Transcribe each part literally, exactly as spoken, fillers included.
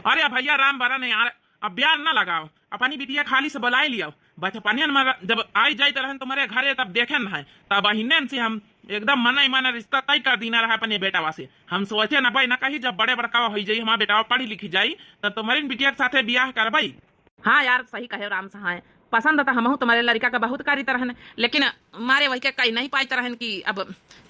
अरे भइया राम बरन यार, अब ब्यार न लगाओ, अपनी बिटिया खाली से बोलाइ लियो। बचपने में जब आइ जाइत रहन तुम्हरे घरे तब देखेन है, तब अहिने से हम एकदम मन ही मन रिश्ता तय कर दीना रहा अपने बेटवा से। हम सोचे न भाई न कही जब बड़े बड़का होइ जाई, हमार बेटवा पढ़ी लिखी जाई, तब तुम्हरी बिटिया के साथे बियाह करबई। हाँ यार, सही कहे राम सहाय, पसंद त हमहू तुम्हरे लड़िका के बहुत करित रहन, लेकिन मारे वही के कही नहीं पाइत रहन कि अब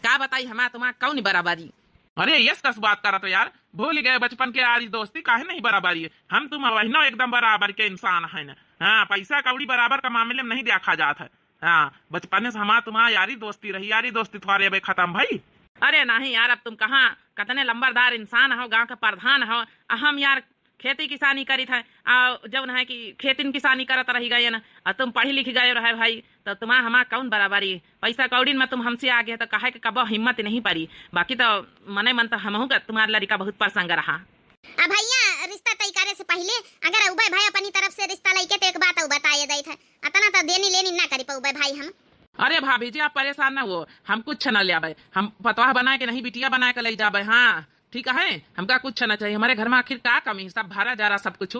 का बताई हमार तुम्हार कौन बराबरी। अरे यस कस बात करत हो यार, भूल गए बचपन के यारी दोस्ती काहे नहीं बराबरी है? हम तुम वही एकदम बराबर के इंसान है ना। हाँ, पैसा कौड़ी बराबर का मामले में नहीं देखा जात है। हाँ, बचपने से हमार तुम्हार यारी दोस्ती रही, यारी दोस्ती थोड़े अबे खत्म भई। अरे नहीं यार, अब तुम कहाँ, कतने लंबरदार इंसान हो, गांव के प्रधान हो, आ हम यार खेती किसानी करित है, आ जौन है कि खेतिन किसानी करत रही गए ना, आ तुम पढ़ी लिखी गए रहे भाई, तो तुम्हार हमार कौन बराबरी? पैसा कौड़िन में तुम हमसे आगे है तो कहे के कबो हिम्मत नहीं पड़ी, बाकी तो मने मन तो हमहू का तुम्हार लड़िका बहुत प्रसंग रहा। अब भइया, रिश्ता तय करे से पहिले अगर उबे भाई अपनी तरफ से रिश्ता लइके तो एक बात और बताए देत है, अतना तो देनी लेनी ना करी पउबे भाई हम। अरे भाभी जी, आप परेशान ना हो, हम कुछ न ले आवे, हम पतवाह बनाए के नहीं, बिटिया बनाए के ले जावे। हाँ ठीक है, हमका कुछ न चाहिए, हमारे घर में आखिर का कमी है, सब भरा जा रहा सब कुछ।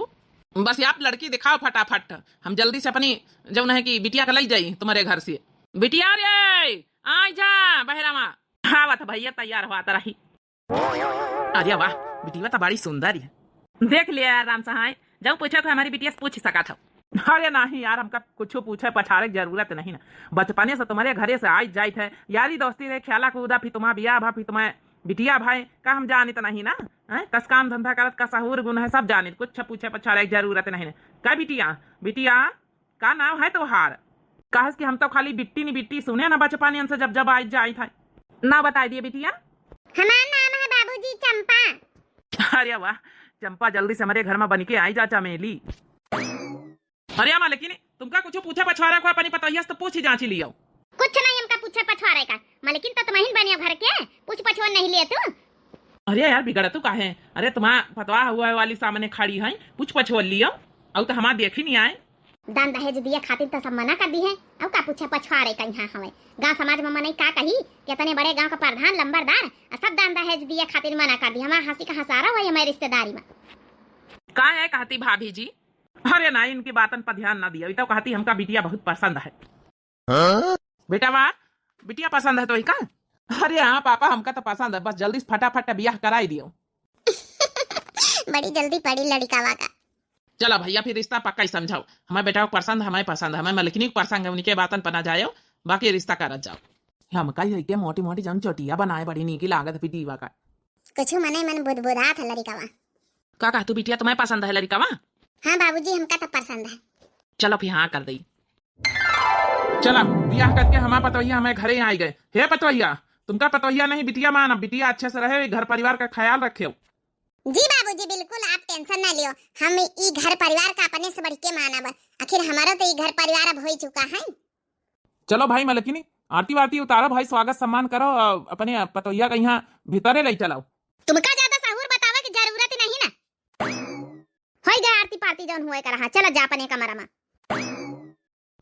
बस आप लड़की दिखाओ फटाफट, हम जल्दी से अपनी जौन है कि बिटिया के ले जाई तुम्हारे घर से। बिटिया रे, आ जा बहरावा। आवत भइया तैयार होत रही। अरे वाह, बिटिया तो बड़ी सुंदर है। देख लिया यार राम सहाय, जब पूछे तो हमारी बिटिया से पूछ सकत हो। अरे नहीं यार, हमका कुछ पूछे पछाड़े के जरूरत नहीं ना। बचपने से तुम्हारे घरे से आई जाइत है, यारी दोस्ती रहे, खेला कूदा, फिर तुम्हारा बियाह भा, फिर तुम्हारे बिटिया भाई का हम जानित नहीं ना। हैं? कस काम धंधा करत, का सहूर गुण है, सब जानित, कुछ पूछे पछाड़े के जरूरत नहीं ना। का बिटिया, बिटिया, का नाम है तोहार? कहस कि हम तो खाली बिट्टी नी बिट्टी सुने ना बचपनियन से जब जब आई जाइत है। नाम बताई दिए बिटिया। हमार नाम है बाबूजी चंपा। अरे वाह चंपा, जल्दी से हमारे घर में बन के आई जा चमेली। अरे मालकिन, तुमका कुछ पूछे पछवारे को अपनी पतोहिया से तो पूछ ही जांच लियो। कुछ नहीं हमका पूछे पछवारे का, मालकिन तो तुम ही बनियो घर के, पूछ पछवा नहीं लिए तू। अरे यार, बिगड़तू काहे? अरे, तुम्हार पतवाह हुआ वाली सामने खड़ी है, पूछ पछोल लियो, अउ तो हमार देखी नहीं आए। दान दहेज दिए खातिर तो सब मना कर दी है, अउ का पूछे पछवारे कहीं हवे? गांव समाज में मनई का कही कि इतने बड़े गांव का प्रधान लंबरदार, आ सब दान दहेज दिए खातिर मना कर दी। हमार हंसी का हंसारा हुआ हमारे रिश्तेदारी में। का है कहती भाभी जी? अरे ना, इनकी बातन पर ध्यान ना दियो, ई तो कहती हमका बिटिया बहुत पसंद है। हाँ? बेटा वाह, बिटिया पसंद है तो ही का? अरे हाँ पापा, हमका तो पसंद है, बस जल्दी से फटाफट ब्याह कराई दियो। बड़ी जल्दी पड़ी लड़िकावा का। चला भइया, फिर रिश्ता पक्का ही समझाओ। हमारे बेटा को पसंद, हमें पसंद, हमें मलकिनी को पसंद है, उनके बातन पना जायो, बाकी रिश्ता करत जाओ। हमका ही के मोटी मोटी जौन चोटिया बनाए बड़ी नीकी लागत बिटिया का। कुछ मने मन बुदबुदात है लड़िकावा। का कहा तू बिटिया, तुम्हें पसंद है लड़िकावा? हाँ बाबूजी, हमका तो पसंद है। चलो फिर हाँ कर दई। चला, बियाह करके हमार पतोहिया हमारे घरे आई गए। हे पतोहिया, तुमका पतोहिया नहीं बिटिया मानब, बिटिया अच्छे से रहे, घर परिवार का ख्याल रखे। जी बाबूजी, बिल्कुल आप tension ना लियो, हम ई घर परिवार का अपने से बढ़ के मानब। आखिर हमारो तो ई घर परिवार अब हो ही चुका है। चलो भाई मलकिनी, आरती वारती उतारो भाई, स्वागत सम्मान करो, अ, अपने पतोहिया का यहाँ भीतरे ले चलाओ। तुमका ज्यादा सहूर बतावे की जरूरत नहीं ना। होई गए आरती पारती जौन हुए का रहा, चला जा अपने कमरा में।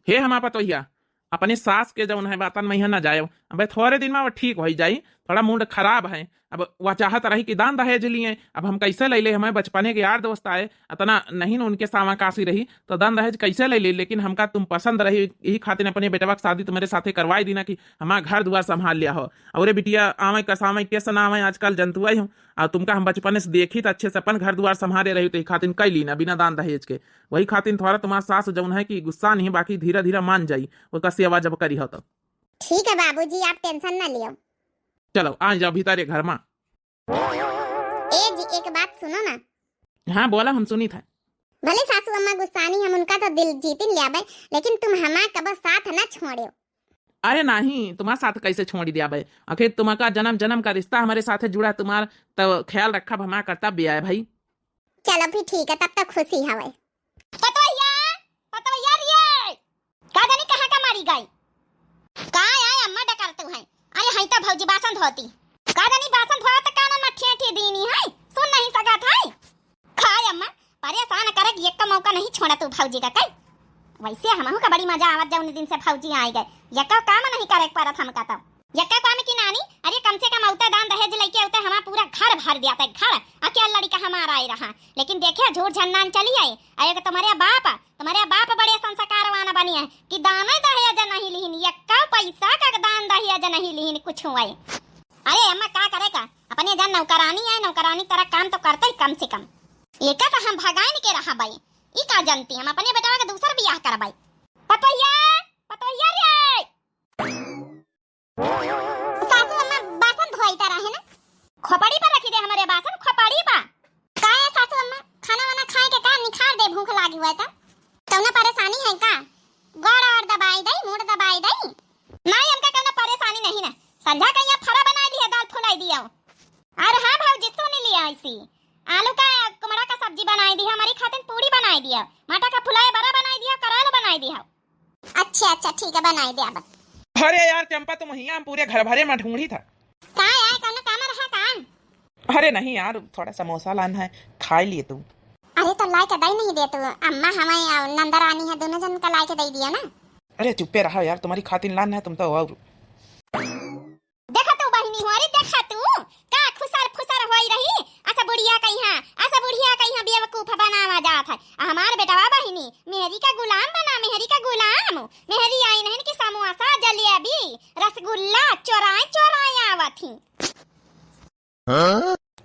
हे हमार पतोहिया, अपने सास के जौन है बातन में यहाँ ना जाए। अबे थोड़े दिन में वो ठीक हो जाई, थोड़ा mood खराब है। अब वह चाहत रही कि दान दहेज लिए, अब हम कैसे ले ले, हमारे बचपने के यार दोस्त आए, इतना नहीं न उनके सावा काशी रही, तो दान दहेज कैसे ले ले? लेकिन हमका तुम पसंद रही, यही खातिर अपने बेटवा की शादी तुम्हारे साथे करवाई दी ना कि हमारा घर दुआर संभाल लिया हो। अरे बिटिया, आवे कसावे, कैसे ना आवे, आजकल जनतुआ ही हो। आ तुमका हम बचपने से देखी त अच्छे से अपन घर दुआर संभारे रही, तो यही खातिर कैली ना बिना दान दहेज के। वही खातिर थोड़ा तुम्हार सास जौन है कि गुस्सा नहीं, बाकी धीरे धीरे मान जाई, ओकर सेवा जब करी हो तो। ठीक है बाबूजी, आप tension ना लियो। चलो आ जाओ भीतर ये घर में। ए जी, एक बात सुनो ना। हाँ बोला, हम सुनी था। भले सासू अम्मा गुस्सानी, हम उनका तो दिल जीतिन लियाबे, लेकिन तुम हमार कबो साथ ना छोड़ियो। अरे नहीं, तुम्हार साथ कैसे छोड़ी दियाबे? आखिर तुम्हार का जन्म जन्म का रिश्ता हमारे साथ जुड़ा, तुम्हार तो ख्याल रखब हमार कर्तव्य है भाई। चलो फिर ठीक है, तब तो खुशी हवे। पतोहिया, पतोहिया रे, का जानी कहाँ का मारी गई? का आय अम्मा डकरतू है? आय है तो भौजी बासन धोती। का जानी बासन धोत कानन में ठेठी दीनी है, सुन नहीं सकत है। का आय अम्मा, परेशान करे के एक मौका नहीं छोड़ा तू भौजी का कई। वैसे हमहू का बड़ी मजा आवत जौन दिन से भौजी आई गए, एक काम नहीं करे के परत हमका तो। यक्का काम की नानी, अरे कम से कम औते दान दहेज लइके औते हमार पूरा घर भर दिया था, घर। अकेल लड़िका हमार आए रहा, लेकिन देखे झूठ झन्नान चली आए। अरे कि तुम्हरे बाप, तुम्हरे बाप बड़े संस्कारवान बनी है कि दान दहेज नहीं लिहिन, यक्का पैसा का दान दहेज नहीं लिहिन कुछ हुआ। अरे अम्मा का करे का, अपने जन नौकरानी है, नौकरानी तरह काम तो करते ही कम से कम। एका तो हम भगाइन के रहा बाई, ई का जानती हम अपने बेटवा के दूसर बियाह करबाई। पतोहिया, पतोहिया रे। सासू अम्मा बासन धोई त रहे ना। खोपड़ी पर रखी दे हमरे बासन, खोपड़ी पर। का है सासू अम्मा, खाना वाना खाए के का निखार दे, भूख लागी हुआ है त? कौनो परेशानी है का? गोड़ और दबाई दई, मूड़ दबाई दई। नहीं, हमका कौनो परेशानी नहीं ना। संझा कहिया फरा बनाई दिया, दाल फुलाई दिया। अरे हाँ भौजी, सुन लिया ऐसी। आलू का कुमड़ा का सब्जी बनाई दी, हमारी खातिर पूड़ी बनाई दिया, माटा का फुलाए बड़ा बनाई दिया, कराल बनाई दिया। अच्छा, अच्छा, ठीक है, बनाई दे अब। अरे यार चंपा, तुम हियाँ हम पूरे घर भरे में ढूंढी था। का यार, कौनो काम रहा का? अरे नहीं यार, थोड़ा समोसा लान है, खाई लिए तू। अरे तो लाई के दई नहीं दे तू, अम्मा हमारी नंदरानी है, दोनों जन का लाई के दई दिया ना। अरे चुप्पे रहा यार, तुम्हारी खातिर लान है तुम तो। और देखा तू बहिनी हो, अरे देखा तू, का खुसर फुसर होई रही। असा बुढ़िया कहिया, असा बुढ़िया कहिया बेवकूफ बनावा जात है। आ हमार बेटवा बहिनी, मेहरी का गुलाम बना, मेहरी का गुलाम। मेहरी आई नहीं कि समोसा, जलेबी, रसगुल्ला चोराए चोराए आवत ही।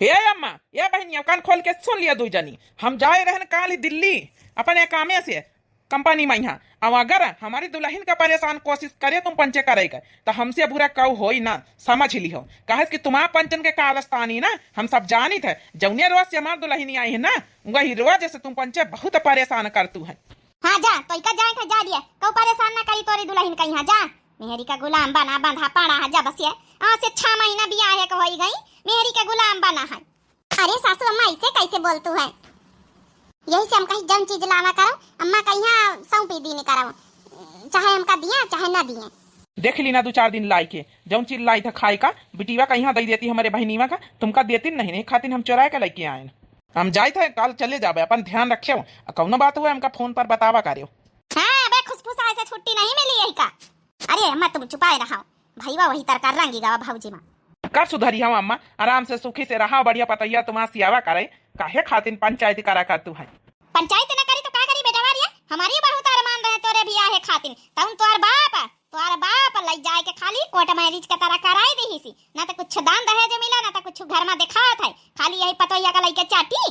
ए अम्मा, ए बहिनिया, कान खोल के सुन लिया दुई जनी। हम जाए रहन काल ही दिल्ली अपने कामे से, कंपनी में यहाँ। अब अगर हमारी दुलहिन का परेशान कोशिश करे तुम पंचे करे के, तो हमसे बुरा कऊ होई ना, समझ लिहो। काहे कि तुम्हार पंचन के कारस्तानी ना हम सब जानित है। जौने रोज से हमार दुलहिन आई है ना, वही रोज से तुम पंचे बहुत परेशान करतू है। हाँ जा, तो इका जाए के जा दिया, कऊ परेशान ना करी तोरी दुलहिन कहिया, जा। मेहरी का गुलाम बना, बंधा पड़ा है, जा बस ये। आज से छह महीना बियाह है के होई गई, मेहरी का गुलाम बना है। अरे सासू अम्मा, ऐसे कैसे बोलतू है? यही से हम कही जौन चीज लावा करो, अम्मा कहिया सौंपी दीन करो, चाहे हमका दिया चाहे ना दिए। देख ली ना दो चार दिन लाई के, जौन चीज लाई था खाए का, बिटिया कहिया दे देती हमारे बहनीवा का, तुमका देती नहीं, नहीं खातिर हम चोराए का लेके आए। हम जाए थे, काल चले जाबे, अपन ध्यान रखे। कौनो बात हुआ हमका फोन पर बतावा करियो। हाँ, अबे खुसफुसा ऐसे छुट्टी नहीं मिली यही का। अरे अम्मा तुम चुपाए रहा, भईवा वही तरकार रंगी गावा भौजी माँ। कब सुधरी हूँ अम्मा, आराम से सुखी से रहा, बढ़िया पतैया तुम्हार सियावा करे, काहे खातिर पंचायती करा करतू है? पंचायत न करी तो का करी बेटवा रे, हमारी बहुत अरमान रहे तोरे बियाहे खातिर, तउन तोर बाप, तोर बाप लई जाए के खाली कोर्ट मैरिज के तरह कराई दीहिसी, ना तो कुछ दान दहेज मिला, ना तो कुछ घर में दिखात है, खाली यही पतोहिया का लइके चाटी।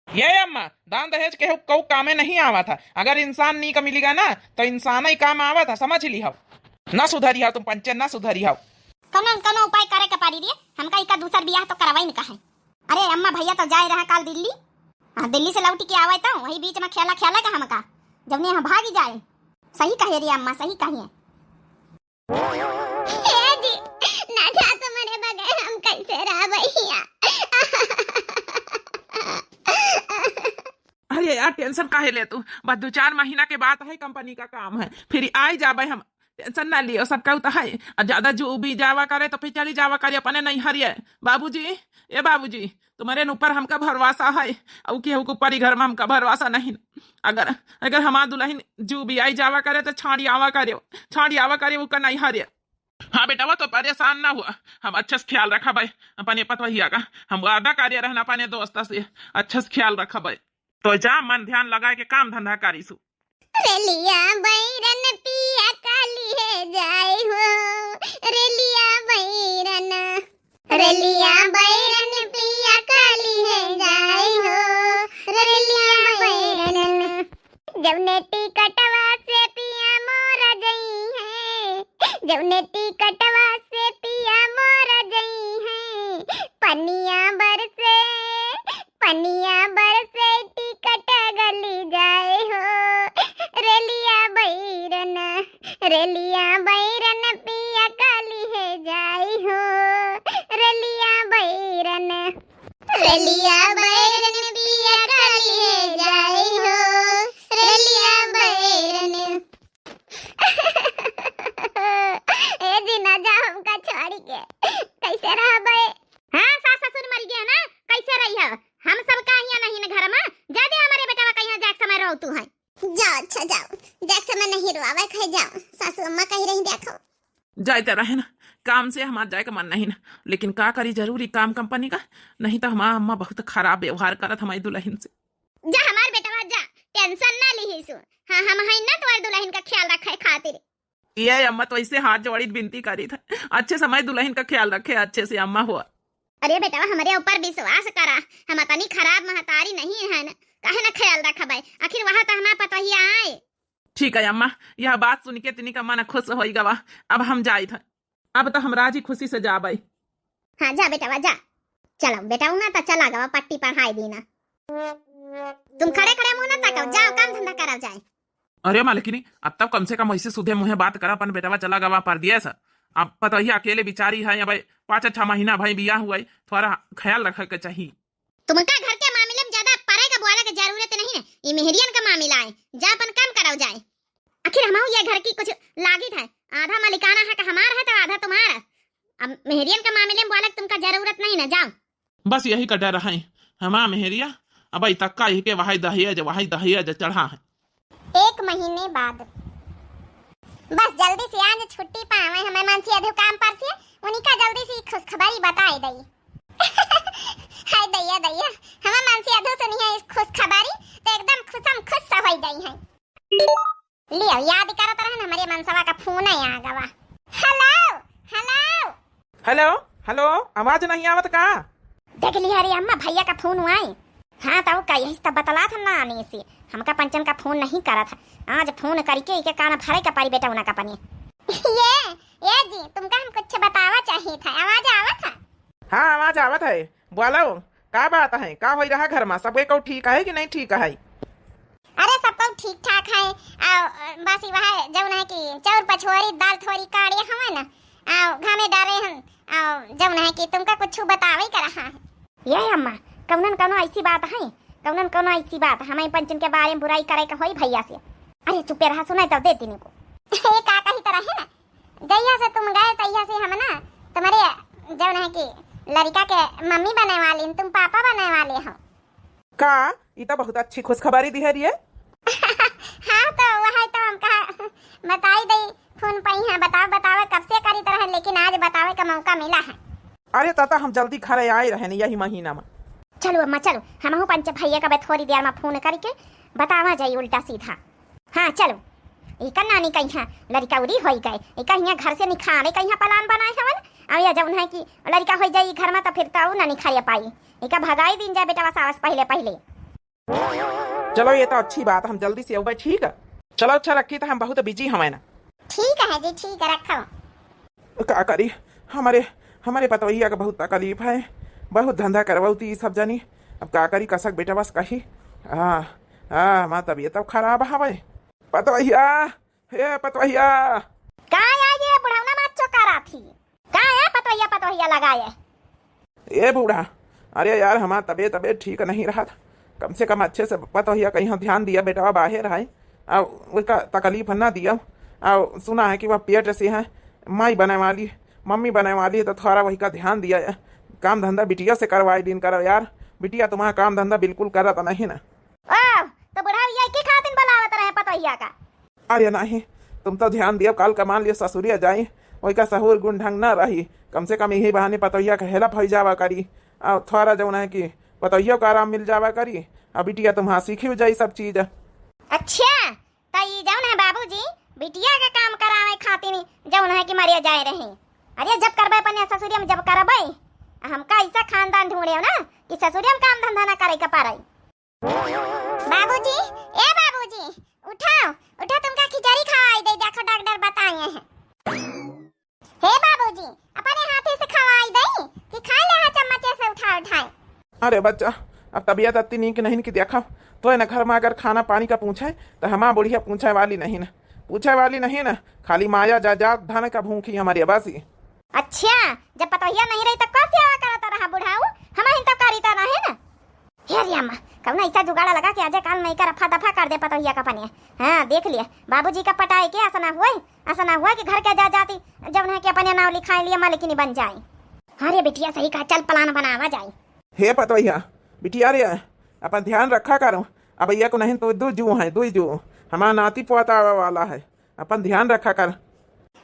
ये अम्मा, दान दहेज के कऊ कामे नहीं आवा था। अगर इंसान नीक मिलिगा ना, तो इंसान ही काम आवा था, समझ ली हव। ना सुधरी हव तुम पंचे, ना सुधरी हव। कौनो न कौनो उपाय करे के पड़ी रे, हमका इका दूसर बियाह तो करवाई न कहे। अरे अम्मा, भैया तो जाए रहा काल दिल्ली। हाँ, दिल्ली से लौट के आवे तो वही बीच में खेला खेला का हमका, जौने यहाँ भागी जाए। सही कहे रे अम्मा, सही कहिए। ए जी, ना जा तुम्हारे बगैर हम कैसे रह भैया। अरे यार, टेंशन काहे ले तू? बस दो चार महीना के बात है, कंपनी का काम है, फिर आई जाबे हम। टेंशन ना लियो, सब कहू तो है। आ ज्यादा जू भी जावा करे तो फिर चली जावा करे अपने नैहरिए। बाबूजी, ए बाबूजी, तुम्हारे ऊपर हमका भरोसा है, और केहू के ऊपर ही घर में हमका भरोसा नहीं। अगर, अगर हमार दुलहिन जू भी आई जावा करे तो छाड़ी आवा करे, छाड़ी आवा करे ओकर नैहरिए। हाँ बेटवा, तो परेशान ना हुआ, हम अच्छे से ख्याल रखबे अपने पतोहिया का। हम वादा करे रहन अपने दोस्त से, अच्छे से ख्याल रखबे। तो जा, मन ध्यान लगाए के काम धंधा करीसु। रेलिया बैरन पिया काली है जाए हो, रेलिया बैरन, रेलिया बैरन पिया काली है जाए हो, रेलिया बैरन। जौने टिकटवा से पिया मोरा जइहैं, जौने टिकटवा से पिया मोरा जइहैं, पनिया बरसे, पनिया बरसे टिकट गली जाए हो, रेलिया बैरन, रेलिया बैरन पिया काली है जाए हो, रेलिया बैरन। रेलिया बैरन पिया काली है जाई हो, रेलिया बैरन। ए जी, ना जा हमका छोड़ी के, कैसे रहबे? हाँ, सास ससुर मर गया ना, कैसे रही है? हम सब का हिया नहीं न घर में, जा दे हमारे बेटवा कहिया जाए समय रहो तू है। जाओ, अच्छा जाओ, जाए समय नहीं रोआवे खाए जाओ, सासू अम्मा कही रही देखो। जाए तो रहे ना, काम से हमार जाए का मन नहीं ना, लेकिन का करी, जरूरी काम कंपनी का, नहीं तो हमार अम्मा बहुत खराब व्यवहार करत हमारी दुल्हन से। जा हमार बेटवा जा, tension ना लिहिसु। हाँ, हम हई ना तोर दुल्हन का ख्याल रखे खातिर। ये अम्मा तो ऐसे हाथ जोड़ी विनती करी था, अच्छे से हमारी दुल्हन का ख्याल रखे, अच्छे से अम्मा हुआ। अरे बेटवा, हमरे ऊपर विश्वास करा, हम अतनी खराब महतारी नहीं है ना, काहे ना ख्याल रखबे, आखिर वहाँ तो हमार पतोहिया आए। ठीक है अम्मा, यह बात सुन के तिनी का मन खुश होई गवा। अब हम जाइत है, अब तो हम राजी खुशी से जाबे। हाँ जा बेटवा जा। चलो बेटवा, ना तो चला गवा पट्टी पढ़ाई दीना। तुम खड़े खड़े मुँह ना ताकव, जाओ काम धंधा करव जाए। अरे मालकिनी, अब तब कम से कम ऐसे सुधे मुँहे बात करा, अपन बेटवा चला गवा परदेस। अब पतोहिया अकेले बिचारी है, अब पाँच छह महीना भाई बियाह हुआ है, थोड़ा ख्याल रखे के चाहिए। तुमका घर के मामले में ज्यादा परे का बोला के जरूरत नहीं है, ये मेहरियन का मामला है, जा अपन काम करव जाए। आखिर हमहू ये घर की कुछ लागित है, आधा मालिकाना हक हमार है तो आधा तुम्हार। अब मेहरियन का मामले में बोला के तुमका जरूरत नहीं ना, जाओ। बस यही का डर है हमार मेहरिया, अब तक का यही के वहाई दहेज, वहाई दहेज चढ़ा है। एक महीने बाद। बस जल्दी से आज छुट्टी पावे हमें मन से अधो काम पर से, उन्हीं का जल्दी से खुशखबरी बताए दई। हाय दैया दैया, हमें मन से अधो सुनी है इस खुशखबरी तो एकदम खुशम खुश से होई गई है। लियो, याद करत रहन, हमरे मनसवा का फोन आ गवा। हेलो, हेलो। हेलो, हेलो, आवाज नहीं आवत का? देख लिया रे अम्मा, भैया का फोन आए। हाँ, तो का यही सब बतलात हम ना आने से, हमका पंचन का फोन नहीं करत है। आज फोन करके इके कान भरे के पड़ी बेटा उना का पनी। ये, ये जी, तुमका हम कुछ बतावा चाहिए था, आवाज आवत है? हाँ, आवाज आवत है, बोलो, का बात है, का होई रहा घर में, सब कोई ठीक है कि नहीं ठीक है? अरे, सब कुछ ठीक ठाक है। आ, बस वह जौन है कि चाउर पछोरी, दाल थोरी काढ़े हवे ना, आ, घामे डारे हन, आ, जौन है कि तुमका कुछ बतावे के रहा है। ये अम्मा, कौनन कौनो ऐसी बात है, कौनन कौनो ऐसी बात हमें पंचन के बारे में बुराई करे के होई भैया से? अरे चुपे रहा, सुनाई तब दे तीनों को। ये का कही तरह है ना, जहिया से तुम गए तहिया से हम ना तुम्हारे जौन है कि लड़का के मम्मी बने वाली, तुम पापा बने वाले हो। का? ई तो बहुत अच्छी खुशखबरी दिहे रिये। हाँ, तो वह तो हमका बताई दई, फोन पई है, बताओ, बताओ, कब से करी तरह, लेकिन आज बतावे का मौका मिला है। अरे ताता, हम जल्दी घरे आए रहे न यही महीना में। चलो अम्मा, चलो, हमहू पंच भैया का बे थोड़ी देर में फोन करके बतावा जाई उल्टा सीधा। हाँ, चलो। एका नानी कहिया लड़का उरी होई गए, एका हियाँ घर से निखारे कहिया प्लान बनाए हवन। अब या जौन है कि लड़का होई जाई घर में, तो फिर तो ना निखारे पाई। एका भगाई दिन जाए बेटवा सावस पहले पहले। चलो, ये तो अच्छी बात, हम जल्दी से अउबे, ठीक है? चलो, अच्छा रखी, तो हम बहुत बिजी हमें ना। ठीक है जी, ठीक है, रखो। का करी, हमारे, हमारे पतोहिया का बहुत तकलीफ है, बहुत धंधा करवौती ई सब जनी। अब का करी, कसक बेटा बस कही। हाँ, हाँ, हमार तबीयत अब खराब हवे। पतोहिया, हे पतोहिया। का है ये बुढ़ौना मार चौकारा थी? का है पतोहिया, पतोहिया लगाए? ए बूढ़ा, अरे यार, हमार तबीयत, तबीयत ठीक नहीं रहा था। कम से कम अच्छे से पतोहिया कहीं ध्यान दिया, बेटवा बाहर है, आ उसका तकलीफ ना दिया। आ सुना है कि वह पेट से है, माई बने वाली, मम्मी बने वाली है, तो थोड़ा वही का ध्यान दिया है। काम धंधा बिटिया से करवाई दिन करो यार, बिटिया तुम्हारा काम धंधा बिल्कुल करत नहीं ना। ओ, तो बुढ़ा ये के खातिन बुलावत रहे पतोहिया का? अरे नहीं, तुम तो ध्यान दियो, काल का मान लियो ससुरिया जाई, वही का सहूर गुण ढंग ना रही। कम से कम यही बहाने पतोहिया का help होई जावा करी। आ थोड़ा जौन है कि पतोहिया का आराम मिल जावा करी, आ बिटिया तुम्हारा सीखी जाई सब चीज। अच्छा, तो ई जौन है बाबूजी, बिटिया का काम करावे खातिर जौन है कि मरिया जाए रही। अरे जब करबे अपने ससुरिया में जब करबे, हमका ऐसा खानदान ढूंढे हो ना कि ससुरिया में काम धंधा ना करे के पड़े। बाबूजी, ए बाबूजी, उठाओ, उठाओ, तुमका खिचड़ी खवाई दे, देखो डॉक्टर बताए हैं। हे बाबूजी, अपने हाथे से खवाई दे कि खाई ले चम्मचे से उठा उठाए। अरे बच्चा, अब तबीयत अत्ती नीक नहीं कि देखा, तो है ना घर में अगर खाना पानी का पूछे तो हमार बुढ़िया पूछे वाली नहीं ना, पूछे वाली नहीं ना, खाली माया जायदाद धन का भूखी हमारी बस ही। अच्छा, जब पतोहिया नहीं रही तो कब सेवा करता रहा बुढ़ाऊ? हम ही तो करीता रहे ना। हे रे अम्मा, कौनो ऐसा जुगाड़ा लगा कि आजे काल में एकर रफा दफा कर दे पतोहिया का पनिया। हाँ, देख लिया, बाबूजी का पटाए के ऐसा ना हुए, ऐसा ना हुआ कि घर के जायदाद जौन है कि अपने नाव लिखाए लिए मालिकिनी बन जाए। अरे बिटिया सही कहा, चल प्लान बनावा जाए। हे पतोहिया, बिटिया रे, अपन ध्यान रखा करो। अब ये को नहीं तो दू जू है, दू जू हमारा नाती पोता आवे वाला है, अपन ध्यान रखा कर।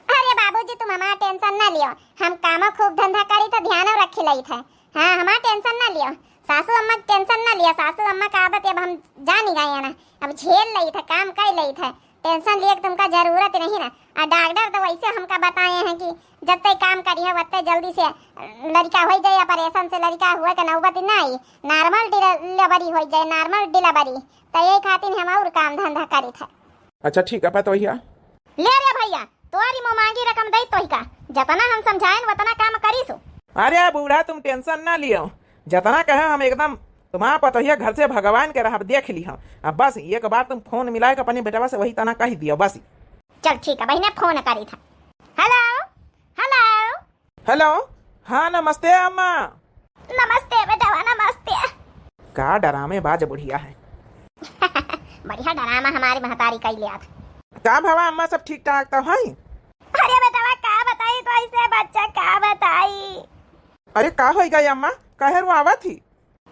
अरे बाबूजी, तुम हमार tension ना लियो, हम कामो खूब धंधा करी थे, ध्यानो रखी लई थे। हाँ, हमार tension ना लियो, सासू अम्मा के tension ना लियो, सासू अम्मा का आदत अब हम जानी गए हैं ना, अब झेल लई थे, काम कर लई थे, tension लिए के तुमका जरूरत नहीं ना। और डॉक्टर तो वैसे हमका बताए हैं कि जत्ते काम करिहे वत्ते जल्दी से लड़का हो जाए, operation से लड़का हुए के नौबत ना आई, normal delivery हो जाए, normal delivery। तो यही खातिर हम और काम धंधा करी थे। अच्छा ठीक है पतोहिया। ले रे भैया, तोरी मुँह मांगी रकम दई तोहिका, जतना हम समझाएन वतना काम करीसु। अरे बूढ़ा तुम tension ना लियो, जतना कहे हम एकदम तुम्हार पतोहिया घर से भगवान के रहब देख ली हम। अब बस एक बार तुम phone मिलाए के अपने बेटवा से वही तना कह दियो बस। चल ठीक है बहिने, phone करी था। Hello, hello। Hello, हाँ नमस्ते अम्मा। नमस्ते बेटवा, नमस्ते। का डरामे बाज बुढ़िया है। बढ़िया डरामा हमारी महतारी कई लिया था। का भवा अम्मा, सब ठीक ठाक तो है? अरे बेटवा का बताई तो ऐसे बच्चा का बताई। अरे का होई गई अम्मा, काहे रोआवत ही?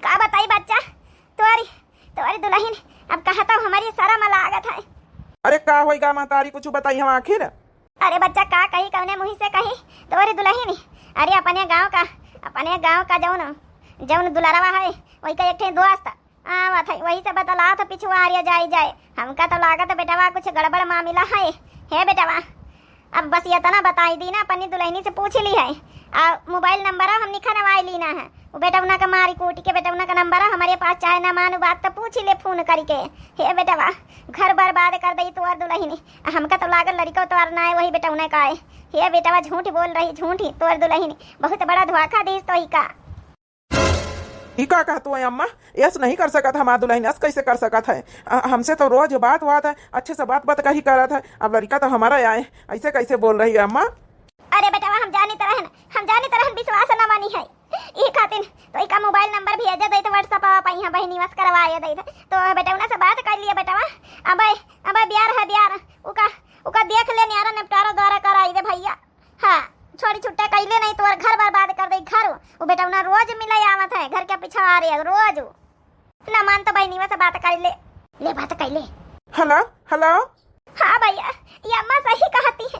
का बताई बच्चा, तोरी, तोरी दुलहिन अब कहा तो हमारी शरम लागत है। अरे का होई गा महतारी, कुछ बताई हम आखिर। अरे बच्चा का कही, कौने मुँही से कही, तोरी दुलहिन, अरे अपने गाँव का, अपने गाँव का जौन, जौन दुलरवा है, वही का एक ठे दोस्त आवत है, वही से बतलात पिछुआरिया जाई जाए। हमका तो लागत बेटवा कुछ गड़बड़ मामिला है। हे बेटवा, अब बस इतना बताई दीना, अपनी दुलहिनी से पूछ ली है, आ mobile number हम निखनवाई लीना है। वो बेटवना का मारी कूटी के बेटवना का number हमारे पास, चाहे ना मानू बात तो पूछ ले phone करके। हे बेटवा, घर बर्बाद कर दई तोर दुलहिनी। आ हमका तो लागल लड़िको तोर ना है, वही बेटवना का है। हे बेटवा, झूठ बोल रही, झूठी तोर दुलहिनी, बहुत बड़ा धोखा दीस तोहिका। ई का कहत हो अम्मा? ऐस नहीं कर सकत हमार दुलहिन, ऐस कैसे कर सकत है? अ, हमसे तो रोज बात बात है, अच्छे से बात बात कही करत है। अब लड़िका तो हमारा आए, ऐसे कैसे बोल रही है अम्मा? अरे बेटवा, हम जानी तरहन, हम जानी तरहन विश्वास न मानी है। ई खातिर तोहिका mobile number भेजे दई थे, WhatsApp पे पइहा बहिनी वस करवाए दई थे। तो बेटवना से बात कर लिए बेटवा। अबे, अबे ब्यार है ब्यार, उका, उका देख ले न्यारा निपटारा द्वारा कराई दे भैया। हाँ, छोड़ी छुट्टा कइले नहीं, तोर घर बर्बाद कर दे घर। वो बेटवना रोज मिले आवत है, घर के पिछवारे रोज। ना मान तो बहिनीवा से बात कर ले। ले बात कर ले। Hello, hello। हाँ भैया, ये अम्मा सही कहती है।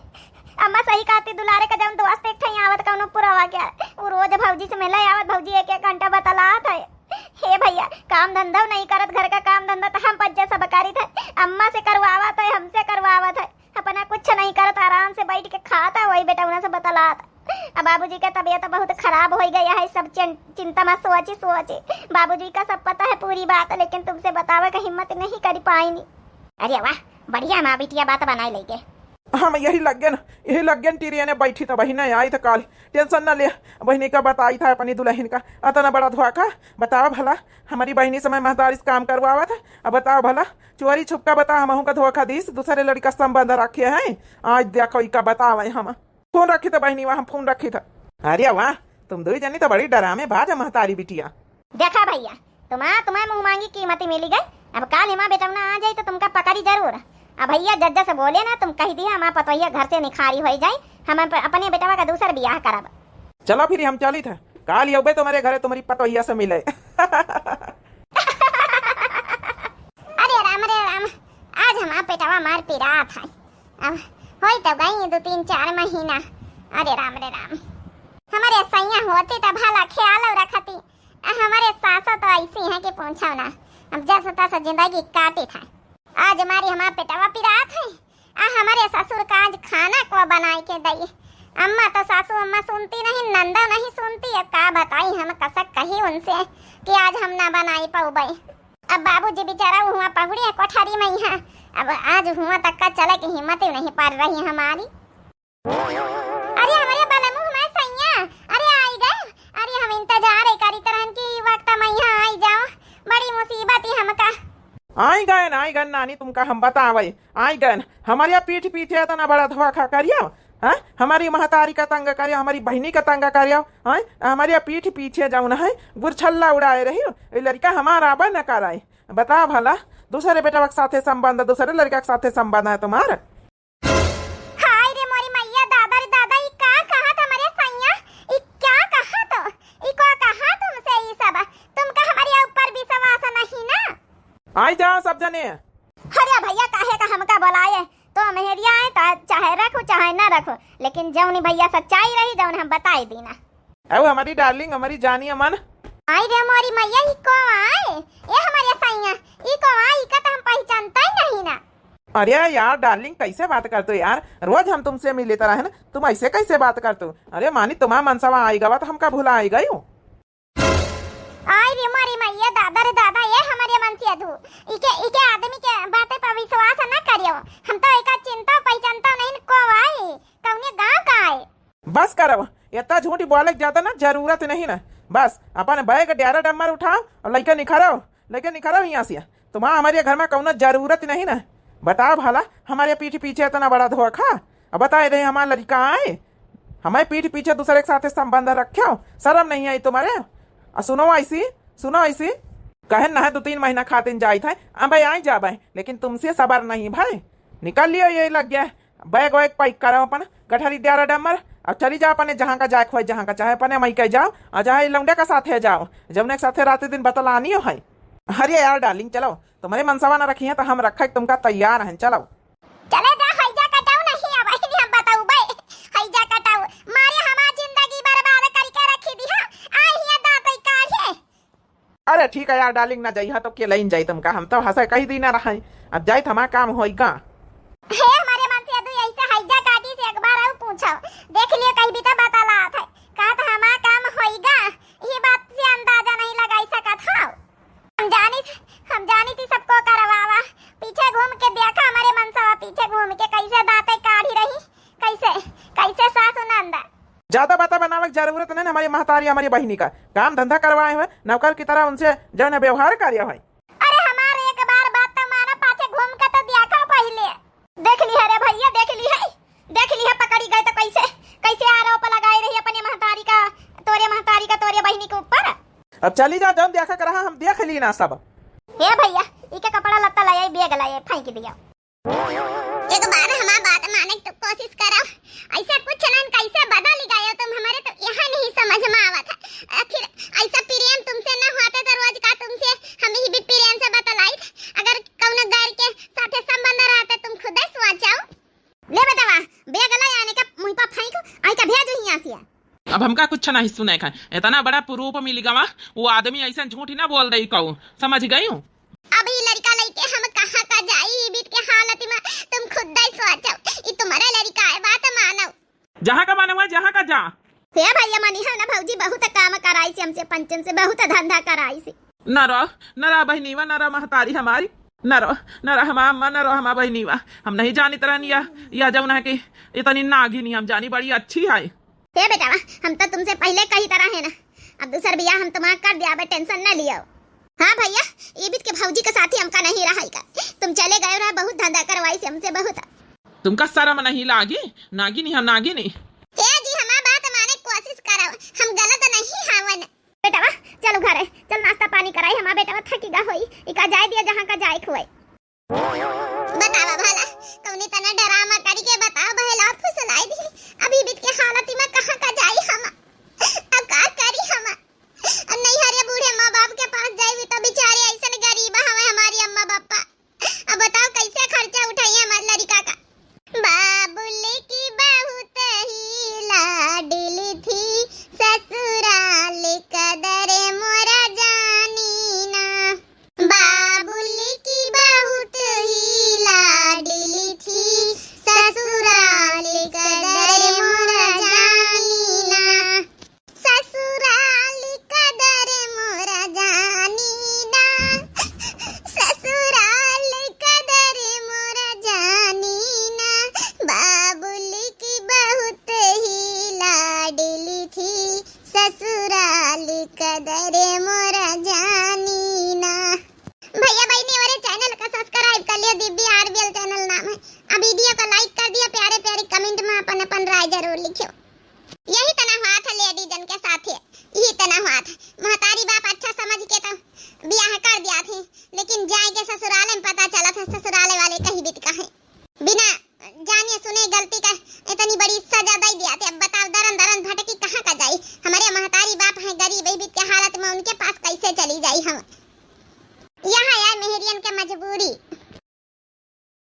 अम्मा सही कहती, दुलारे का जौन दोस्त एक ठे आवत कौनो पुरावा क्या, वो रोज भौजी से मिले आवत, भौजी एक एक घंटा बतलात है। हे भैया, काम धंधा नहीं करत, घर का काम धंधा तो हम बच्चे सब करी थे। अम्मा से करवावत है, हमसे करवावत है। अपना कुछ नहीं करत, आराम से बैठ के खाता, वही बेटौना से बतलात। अब बाबूजी के तबीयत बहुत खराब होइ गया है, सब चिं-, चिंता में सोची सोची। बाबूजी का सब पता है पूरी बात, लेकिन तुमसे बतावे का हिम्मत नहीं कर पाइनी। अरे वाह, बढ़िया माँ बिटिया बात बनाए लेके। हम यही लग्गेन, यही लग्गेन टिरियने बैठी त बहिने आई त काल। Tension न ले, बहिनी का बताई था अपनी दुलहिन का। अतना बड़ा धोखा, बताओ भला, हमारी बहिनी समय महतारी से काम करवावा था। अब बताओ भला, चोरी छुपका बता, हमहू का धोखा दीस, दूसरे लड़िका संबंध रखे हैं। आज देखो, इका बतावे हम। Phone रखी था बहिनी, वहाँ phone रखी था। अरे वाह, तुम दुई जनी तो बड़ी डरामे बाज महतारी बिटिया। देखा भैया, तुम्हार, तुम्हार मुँह मांगी कीमत मिली गई। अब काल हिमा बेटौना आ जाई तो तुमका पकड़ी जरूर। अब भैया जज्जा से बोले ना, तुम कह दिया हमार पतोहिया घर से निखारी होइ जाई, हम अप-, अपने बेटवा का दूसर बियाह करब। चलो फिर हम चली थे, काल यौबे तुम्हारे घरे तुम्हारी पतोहिया से मिले। अरे राम रे राम, आज हमार पेटवा मार पिरात है। अब होई तो गई दो तीन चार महीना। अरे राम रे राम, हमारे सैया होती तो भला ख्याल रखती। आ हमारे सासो तो ऐसी हैं कि पूछो ना, अब जस तस जिंदगी काटी था। आज मारी हमार पेटवा पिरात है, आ हमारे ससुर का आज खाना को बनाई के दई। अम्मा तो सासू अम्मा सुनती नहीं, नंदो नहीं सुनती। अब का बताई हम कसक कही उनसे कि आज हम ना बनाई पउबई। अब बाबूजी बेचारा हुआ पहुड़े कोठरी में ही है, अब आज हुआ तक का चले की हिम्मत ही नहीं पड़ रही हमारी। अरे हमारे बलमू, हमारे सैया, अरे आई गए। अरे हम इंतजार ही करी तरहन की वक्त में यहाँ आई जाओ, बड़ी मुसीबत ही हमका। आई गए ना, आई गए नानी, तुमका हम बतावे, आई गए। हमारे पीठ पीछे इतना बड़ा धोखा करियो, हाँ? हमारी महतारी का तंग करियो, हमारी बहिनी का तंग करियो, हाँ? हमारे पीठ पीछे जौन है गुरछल्ला उड़ाए रही, ये लड़िका हमारा आबे न कराए। बताओ भला, दूसरे बेटवा के साथे संबंध, दूसरे लड़िका के साथे संबंध है तुम्हार। हाय रे मोरी मैया, दादा रे दादा, ई का कहा था हमारे सैया? ई क्या कहा तो? ई का कहा तुमसे ई सब? तुमका हमारे ऊपर विश्वास नहीं ना? आई जाओ सब जने। अरे भैया, काहे का हमका बुलाए? तो मेहरिया आए तो चाहे रखो चाहे ना रखो, लेकिन जौनी भैया सच्चाई रही जौन हम बताई दीना। अब हमारी darling, हमारी जानी अमन। आई रे मोरी मैया, ई को आए? ए हमारे सैया, ई को आए? इका तो हम पहचानता ही नहीं ना। अरे यार darling, कैसे बात करते हो यार? रोज हम तुमसे मिले तो रहे ना, तुम ऐसे कैसे बात करते हो? अरे मानी तुम्हारा मनसवा आई गवा तो हमका भुला आई गई हो। आई रे मोरी मैया, दादा रे दादा, ए हमारे मनसेधू, इके, इके आदमी के बातें पर विश्वास ना करियो। हम तो एका चिंता पहचानता नहीं को आए, कौने गाँव का आए। बस करव, इतना झूठी बोले के ज्यादा ना जरूरत नहीं ना। बस अपन बैग ड्यारा डम्मर उठाओ और लइका निखरव, लइका निखरव यहाँ से। तुम्हारा हमारे घर में कौनो जरूरत नहीं ना। बताओ भला, हमारे पीठ पीछे इतना बड़ा धोखा। अब बताए रहे हमारे लड़का आए, हमारे पीठ पीछे दूसरे के साथे संबंध रखे हो, शर्म नहीं आई तुम्हारे? आ सुनो ऐसी, सुनो ऐसी, कहे ना है दो तीन महीना खातिन जाइत है, अब आई जाबे, लेकिन तुमसे सबर नहीं भाई। निकल लियो, ये लग गया। बैग वैग पैक करो अपन, गठरी ड्यारा डम्मर, अब चली जाओ अपने जहाँ का जाए खोए, जहाँ का चाहे अपने मई के जाओ, और चाहे लौंडे का साथे जाओ, जौने के साथे रात दिन बतलानी हो है। अरे यार darling, चलो, तुम्हारे मनसवा ना रखी है तो हम रखे तुमका तैयार हैं, चलो। चले जा, हैजा कटाऊ नहीं अब, नहीं हम बताऊ बे, हैजा कटाऊ, मारे हमार जिंदगी बर्बाद करके रखी दी है, आई हिया दाँत काढ़े। अरे ठीक है यार darling, ना जाइहा तो के लइन जाई तुमका, हम तो हंसे कही दी ना रहे, अब जाइत हमार काम होइगा। हे हमारे मनसेधू, ऐसे हैजा काटी से एक बार और पूछो, देख लियो कहीं भी तो बतलात है, कहत हमार काम होइगा, ये बात से अंदाजा नहीं लगाई सकत हो। हम जानी, हम जानी थी सबको करवावा, पीछे घूम के देखा हमारे मनसवा, पीछे घूम के कैसे दाँते काढ़ी रही, कैसे, कैसे सासु नंद। ज्यादा बाता बनावे के जरूरत नहीं, हमारी महतारी, हमारी बहिनी का काम धंधा करवाए हुए, नौकर की तरह उनसे जौन है व्यवहार करे हुए। अरे हमार एक बार बात तो माना, पाछे घूम के तो देखा पहिले। देख ली है रे भैया, देख ली है, देख ली है, पकड़ी गए तो कैसे, कैसे आरोप लगाए रही अपने महतारी का, तोरे महतारी का, तोरे बहिनी के ऊपर। अब चली जा, जौन देखा के रहा हम देख ली ना सब। हे भैया, इके कपड़ा लत्ता लाए, बैग लाए, फेंक दिया। एक बार हमार बात माने की तो कोशिश करो। ऐसा कुछ नन कैसे बदल गए हो तुम, हमारे तो यह नहीं समझ में आवत है। आखिर ऐसा प्रेम तुमसे न होते तो रोज का तुमसे हम ही भी प्रेम से बतलाइत। अगर कौनो गैर के साथे संबंध रहते तुम खुद ही सोच जाओ। ले बेटवा, बैग ला आने का मुँह पर फेंक, आई का भेज हियाँ से। अब हमका कुछ नहीं सुने का, इतना बड़ा proof मिल गवा, वो आदमी ऐसा झूठ ना बोल दई कहू, समझ गई हूँ। अब ई लड़का लइके हम कहाँ का जाई, ई बीत के हालत में तुम खुद ही सोचो। ई तुम्हारा लड़का है, बात मानो। जहाँ का मानो है, जहाँ का जा। हे भैया, मनी है ना भौजी, बहुत काम कराई से हमसे, पंचन से बहुत धंधा कराई से। न रो, न रा बहिनीवा, न रा महतारी हमारी, न रो, न रा हमार अम्मा, न रो हमार बहिनीवा। हम नहीं जानित रहन या, या जौन है कि इतनी नागिनी हम जानी बड़ी अच्छी है। हे बेटवा, हम तो तुमसे पहिले कही तरह है ना, अब दूसर बियाह हम तुम्हारा कर दिया, अब tension न लियो। हाँ भैया, ई बीत के भौजी के साथी हमका नहीं रहा का, तुम चले गए रहा, बहुत धंधा करवाई से हमसे बहुत। तुमका शर्म नहीं लागी? नागिनी हम नागिनी। ए जी, हमार बात माने कोशिश करो, हम गलत नहीं हावन। बेटवा, चलो घरे, चल नाश्ता पानी कराई, हमार बेटवा थकी गा होई, इका जाए दिया जहाँ का जाए खुआई। बतावा भला, कौनी तना ड्रामा करी के बताओ, बहला फुसलाई दी। अभी बीत के हालत में कहाँ का जाई हम, अब का करी हम? अब नहीं हरे बूढ़े माँ बाप के पास जाई भी तो बेचारे ऐसन गरीब हवे हमारी अम्मा पापा। अब बताओ कैसे खर्चा उठाई हमारे लड़का का? बाबुल की बहुत ही लाडली थी, ससुराल कदर मोरा जानी ना। बाबुल की बहुत ही लाडली थी, ससुराल कदर मोरा जानी ना। ससुराल कदर मोरा जानी ना, ससुराल कदर मोरा जानी ना। बाबुल की बहुत ही लाडली थी, ससुराल कदर मोरा